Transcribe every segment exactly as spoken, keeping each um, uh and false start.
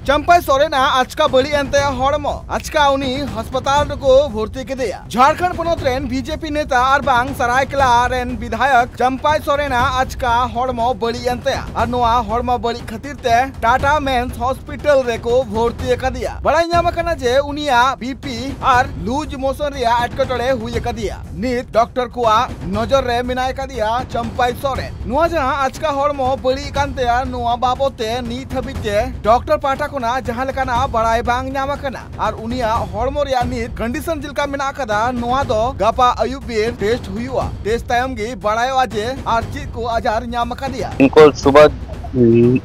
ᱪᱟᱢᱯᱟᱭ ᱥᱚᱨᱮᱱᱟᱜ ᱟᱪᱠᱟ ᱵᱟᱹᱲᱤᱡ ᱮᱱ ᱛᱟᱭᱟ ᱦᱚᱲᱢᱚ᱾ ᱟᱪᱠᱟ ᱩᱱᱤ ᱦᱟᱥᱯᱟᱛᱟᱞ ᱨᱮᱠᱚ ᱵᱷᱚᱨᱛᱤ ᱠᱮᱫᱮᱭᱟ᱾ ᱡᱷᱟᱲᱠᱷᱚᱸᱰ ᱯᱚᱱᱚᱛ ᱨᱮᱱ ᱵᱤᱡᱮᱯᱤ ᱱᱮᱛᱟ ᱟᱨ ᱵᱟᱝ ᱥᱟᱨᱟᱭᱠᱮᱞᱟ ᱨᱮᱱ ᱵᱤᱫᱷᱟᱭᱚᱠ ᱪᱟᱢᱯᱟᱭ ᱥᱚᱨᱮᱱᱟᱜ ᱟᱪᱠᱟ ᱦᱚᱲᱢᱚ ᱵᱟᱹᱲᱤᱡ ᱮᱱ ᱛᱟᱭᱟ ᱟᱨ ᱱᱚᱣᱟ ᱦᱚᱲᱢᱚ ᱵᱟᱹᱲᱤᱡ ᱠᱷᱟᱹᱛᱤᱨ ᱛᱮ ᱴᱟᱴᱟ ᱢᱮᱱᱥ ᱦᱚᱥᱯᱤᱴᱟᱞ ᱨᱮᱠᱚ ᱵᱷᱚᱨᱛᱤ ᱟᱠᱟᱫᱮᱭᱟ᱾ ᱵᱟᱲᱟᱭ ᱧᱟᱢ ᱟᱠᱟᱱᱟ ᱡᱮ ᱩᱱᱤᱭᱟᱜ ᱵᱤᱯᱤ ᱟᱨ ᱞᱩᱡᱽ ᱢᱳᱥᱚᱱ ᱨᱮᱭᱟᱜ ᱮᱴᱠᱮᱴᱚᱬᱮ ᱦᱩᱭ ᱟᱠᱟᱫᱮᱭᱟ᱾ ᱱᱤᱛ ᱰᱚᱠᱴᱚᱨ ᱠᱚᱣᱟᱜ ᱱᱚᱡᱚᱨ ᱨᱮ ᱢᱮᱱᱟᱭ ᱟᱠᱟᱫᱮᱭᱟ ᱪᱟᱢᱯᱟᱭ ᱥᱚᱨᱮᱱ᱾ ᱱᱚᱣᱟ ᱡᱟᱦᱟᱸ ᱟᱪᱠᱟ ᱦᱚᱲᱢᱚ ᱵᱟᱹᱲᱤᱡ ᱟᱠᱟᱱ ᱛᱟᱭᱟ, ᱱᱚᱣᱟ ᱵᱟᱵᱚᱛ ᱛᱮ ᱱᱤᱛ ᱦᱟᱹᱵᱤᱡ ᱛᱮ ᱰᱚᱠᱴᱚᱨ ᱯᱟᱦᱴᱟ ᱠᱷᱚᱱᱟᱜ ᱡᱟᱦᱟᱸ ᱞᱮᱠᱟᱱᱟᱜ ᱵᱟᱲᱟᱭ ᱵᱟᱝ ᱧᱟᱢ ᱟᱠᱟᱱᱟ ᱟᱨ ᱩᱱᱤᱭᱟᱜ ᱦᱚᱲᱢᱚ ᱨᱮᱭᱟᱜ ᱱᱤᱛ ᱠᱚᱱᱰᱤᱥᱚᱱ ᱪᱮᱫ ᱞᱮᱠᱟ ᱢᱮᱱᱟᱜ ᱟᱠᱟᱫᱟ, ᱱᱚᱣᱟ ᱫᱚ ᱜᱟᱯᱟ ᱟᱹᱭᱩᱵ ᱵᱮᱨ ᱴᱮᱥᱴ ᱦᱩᱭᱩᱜᱼᱟ᱾ ᱴᱮᱥᱴ ᱛᱟᱭᱚᱢ ᱜᱮ ᱵᱟᱲᱟᱭᱚᱜᱼᱟ ᱡᱮ ᱟᱨ ᱪᱮᱫ ᱠᱚ ᱟᱡᱟᱨ ᱧᱟᱢ ᱟᱠᱟᱫᱮᱭᱟ᱾ इनको सुबह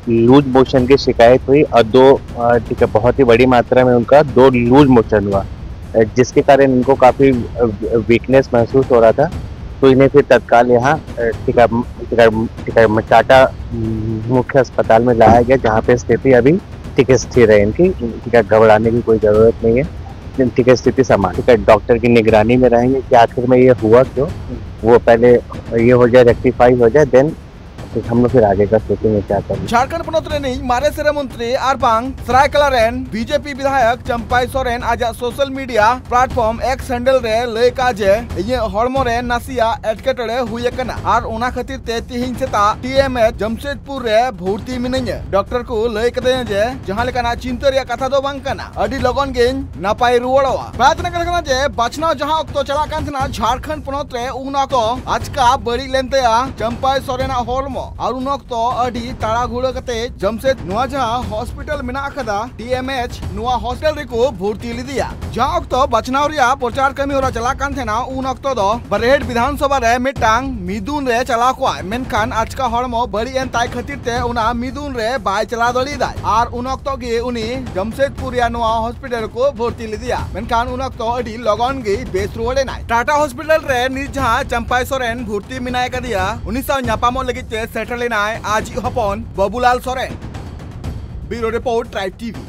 लूज मोशन की शिकायत हुई और दो, अ, ठीक है, बहुत ही बड़ी मात्रा में उनका दो लूज मोशन हुआ, अ, जिसके कारण इनको काफ़ी, अ, वीकनेस महसूस हो रहा था। तो इन्हें फिर तत्काल यहाँ, अ, ठीक है, ठीक है, ठीक है, टाटा, अम, मुख्य अस्पताल में लाया गया, जहाँ पे स्थिति अभी ठीक स्थिर है इनकी। ठीक है, घबराने की कोई ज़रूरत नहीं है। ठीक है, स्थिति सामान्य, ठीक है, डॉक्टर की निगरानी में रहेंगे कि आखिर में ये हुआ क्यों, वो पहले ये हो जाए, रेक्टिफाई हो जाए, देन हम लोग फिर आगे का सोचेंगे क्या करना। ᱡᱷᱟᱲᱠᱷᱚᱸᱰ ᱯᱚᱱᱚᱛ ᱨᱮᱱᱤᱡ ᱢᱟᱨᱮ ᱥᱤᱨᱟᱹ ᱢᱚᱱᱛᱨᱤ ᱟᱨ ᱵᱟᱝ ᱥᱟᱨᱟᱭᱠᱮᱞᱟ ᱨᱮᱱ ᱵᱤᱡᱮᱯᱤ ᱵᱤᱫᱷᱟᱭᱚᱠ ᱪᱟᱢᱯᱟᱭ ᱥᱚᱨᱮᱱ ᱟᱡᱟᱜ social media platform X handle ᱨᱮ ᱞᱟᱹᱭ ᱠᱟᱜᱼᱟ ᱡᱮ, ᱤᱧᱟᱹᱜ ᱦᱚᱲᱢᱚ ᱨᱮ ᱱᱟᱥᱮᱭᱟᱜ ᱮᱴᱠᱮᱴᱚᱬᱮ ᱦᱩᱭ ᱟᱠᱟᱱᱟ ᱟᱨ ᱚᱱᱟ ᱠᱷᱟᱹᱛᱤᱨ ᱛᱮ ᱛᱤᱦᱤᱧ ᱥᱮᱛᱟᱜ ᱴᱤ ᱮᱢ ᱮᱭᱤᱪ ᱡᱟᱢᱥᱮᱫᱽᱯᱩᱨ ᱨᱮ ᱵᱷᱚᱨᱛᱤ ᱢᱤᱱᱟᱹᱧᱟ᱾ ᱰᱚᱠᱴᱚᱨ ᱠᱚ ᱞᱟᱹᱭ ᱠᱟᱫᱤᱧᱟ ᱡᱮ ᱡᱟᱦᱟᱸ ᱞᱮᱠᱟᱱᱟᱜ ᱪᱤᱱᱛᱟᱹ ᱨᱮᱭᱟᱜ ᱠᱟᱛᱷᱟ ᱫᱚ ᱵᱟᱝ ᱠᱟᱱᱟ, ᱟᱹᱰᱤ ᱞᱚᱜᱚᱱ ᱜᱤᱧ ᱱᱟᱯᱟᱭ ᱨᱩᱣᱟᱹᱲᱚᱜᱼᱟ᱾ ᱵᱟᱲᱟᱭ ᱛᱮᱱᱟᱜ ᱠᱟᱛᱷᱟ ᱠᱟᱱᱟ ᱡᱮ ᱵᱟᱪᱷᱱᱟᱣ ᱡᱟᱦᱟᱸ ᱚᱠᱛᱚ ᱪᱟᱞᱟᱜ ᱠᱟᱱ ᱛᱟᱦᱮᱱᱟ ᱡᱷᱟᱲᱠᱷᱚᱸᱰ ᱯᱚᱱᱚᱛ ᱨᱮ, ᱩᱱ ᱚᱠᱛᱚ ᱟᱪᱠᱟ ᱵᱟᱹᱲᱤᱡ ᱞᱮᱱ ᱛᱟᱭᱟ ᱪᱟᱢᱯᱟᱭ ᱥᱚᱨᱮᱱᱟᱜ ᱦᱚᱲᱢᱚ ᱟᱨ ᱩᱱ ᱚᱠᱛᱚ ᱟᱹᱰᱤ ᱛᱟᱲᱟᱦᱩᱲᱟᱹ ᱠᱟᱛᱮ ᱡᱟᱢᱥᱮᱫᱽ ᱱᱚᱣᱟ ᱡᱟᱦᱟᱸ ᱦᱚᱥᱯᱤᱴᱟᱞ ᱢᱮᱱᱟᱜ ᱟᱠᱟᱫᱟ ᱴᱤ ᱮᱢ ᱮᱭᱤᱪ, ᱱᱚᱣᱟ ᱦᱚᱥᱯᱤᱴᱟᱞ ᱨᱮᱠᱚ ᱵᱷᱚᱨᱛᱤ ᱞᱮᱫᱮᱭᱟ᱾ ᱡᱟᱦᱟᱸ ᱚᱠᱛᱚ ᱵᱟᱪᱷᱱᱟᱣ ᱨᱮᱭᱟᱜ ᱯᱨᱚᱪᱟᱨ ᱠᱟᱹᱢᱤ ᱦᱚᱨᱟ ᱪᱟᱞᱟᱜ ᱠᱟᱱ ᱛᱟᱦᱮᱱᱟ, ᱩᱱ ᱚᱠᱛᱚ ᱫᱚ ᱵᱟᱨᱦᱮᱴ ᱵᱤᱫᱷᱟᱱ ᱥᱚᱵᱷᱟ ᱨᱮ ᱢᱤᱫᱴᱟᱝ ᱢᱤᱫᱩᱱ ᱨᱮ ᱪᱟᱞᱟᱣ ᱠᱚᱜᱼᱟᱭ, ᱢᱮᱱᱠᱷᱟᱱ ᱟᱪᱠᱟ ᱦᱚᱲᱢᱚ ᱵᱟᱹᱲᱤᱡ ᱮᱱ ᱛᱟᱭ ᱠᱷᱟᱹᱛᱤᱨ ᱛᱮ ᱚᱱᱟ ᱢᱤᱫᱩᱱ ᱨᱮ ᱵᱟᱭ ᱪᱟᱞᱟᱣ ᱫᱟᱲᱮᱭᱟᱫᱟᱭ ᱟᱨ ᱩᱱ ᱚᱠᱛᱚ ᱜᱮ ᱩᱱᱤ ᱡᱟᱢᱥᱮᱫᱽᱯᱩᱨ ᱨᱮᱭᱟᱜ ᱱᱚᱣᱟ ᱦᱚᱥᱯᱤᱴᱟᱞ ᱨᱮᱠᱚ ᱵᱷᱚᱨᱛᱤ ᱞᱮᱫᱮᱭᱟ, ᱢᱮᱱᱠᱷᱟᱱ ᱩᱱ ᱚᱠᱛᱚ ᱟᱹᱰᱤ ᱞᱚᱜᱚᱱ ᱜᱮᱭ ᱵᱮᱥ ᱨᱩᱣᱟᱹᱲ ᱮᱱᱟᱭ᱾ ᱴᱟᱴᱟ ᱦᱚᱥᱯᱤᱴᱟᱞ ᱨᱮ ᱱᱤᱛ ᱡᱟᱦᱟᱸ ᱪᱟᱢᱯᱟᱭ ᱥᱚᱨᱮᱱ ᱵᱷᱚᱨᱛᱤ ᱢᱮᱱᱟᱭ ᱟᱠᱟᱫᱮᱭᱟ, ᱩᱱᱤ ᱥᱟᱶ ᱧᱟᱯᱟᱢᱚᱜ ᱞᱟᱹᱜᱤᱫ ᱛᱮ ᱥᱮᱴᱮᱨ ᱞᱮᱱᱟᱭ ᱟᱡᱤᱡ ᱦᱚᱯᱚᱱ Babulal Soren. Bureau report, tribe TV.